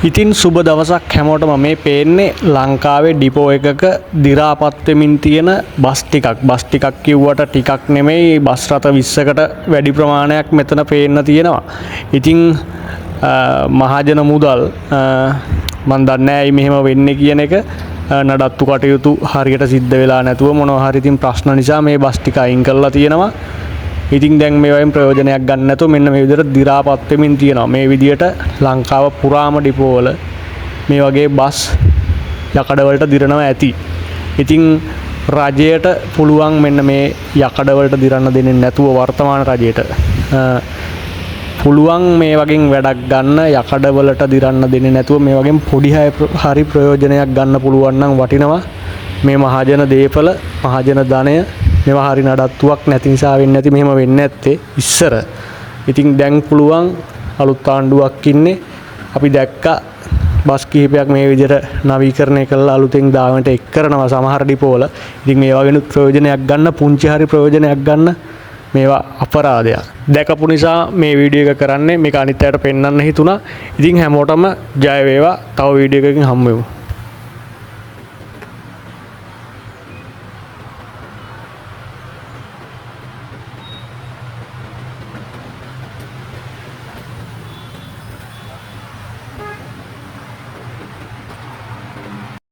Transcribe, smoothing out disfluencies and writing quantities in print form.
ඉතින් සුබ දවසක් හැමෝටම. මේ පේන්නේ ලංකාවේ ඩිපෝ එකක දි รา පත් වෙමින් තියෙන බස් ටිකක්. බස් ටිකක් කිව්වට ටිකක් නෙමෙයි, බස් රථ 20කට වැඩි ප්‍රමාණයක් මෙතන පේන්න තියෙනවා. ඉතින් මහජන මුදල්, මං දන්නේ නෑ ඇයි මෙහෙම වෙන්නේ කියන එක. නඩත්තු කටයුතු හරියට සිද්ධ වෙලා නැතුව මොනවා හරි ඉතින් ප්‍රශ්න නිසා මේ බස් ටික අයින් කරලා තියෙනවා. ඉතින් දැන් මේ වයින් ප්‍රයෝජනයක් ගන්න නැතුව මෙන්න මේ විදිහට දි รา පත් වෙමින් තියෙනවා. මේ විදිහට ලංකාව පුරාම ඩිපෝ වල මේ වගේ බස් යකඩ වලට දිරනවා ඇති. ඉතින් රජයට පුළුවන් මෙන්න මේ යකඩ වලට දිරන්න දෙන්නේ නැතුව, වර්තමාන රජයට පුළුවන් මේ වගේ වැඩක් ගන්න. යකඩ වලට දිරන්න දෙන්නේ නැතුව මේ වගේ පොඩි හරි ප්‍රයෝජනයක් ගන්න පුළුවන් නම් වටිනවා. මේ මහජන දේපල, මහජන ධනය, මේවා හරි නඩත්තුවක් නැති නිසා වෙන්නේ නැති මෙහෙම වෙන්නේ නැත්තේ ඉස්සර. ඉතින් දැන් පුළුවන්, අලුත් ආණ්ඩුවක් ඉන්නේ. අපි දැක්කා බස් කිහිපයක් මේ විදිහට නවීකරණය කරලා අලුතෙන් ධාවනයට එක් කරනවා සමහර ඩිපෝ වල. ඉතින් මේ වගේනුත් ප්‍රයෝජනයක් ගන්න, පුංචි හරි ප්‍රයෝජනයක් ගන්න මේවා අපරාධයක්. දැකපු නිසා මේ වීඩියෝ එක කරන්නේ. මේක අනිත් අයට පෙන්වන්න හිතුණා. ඉතින් හැමෝටම ජය වේවා. තව වීඩියෝ එකකින් හම්බ වෙමු.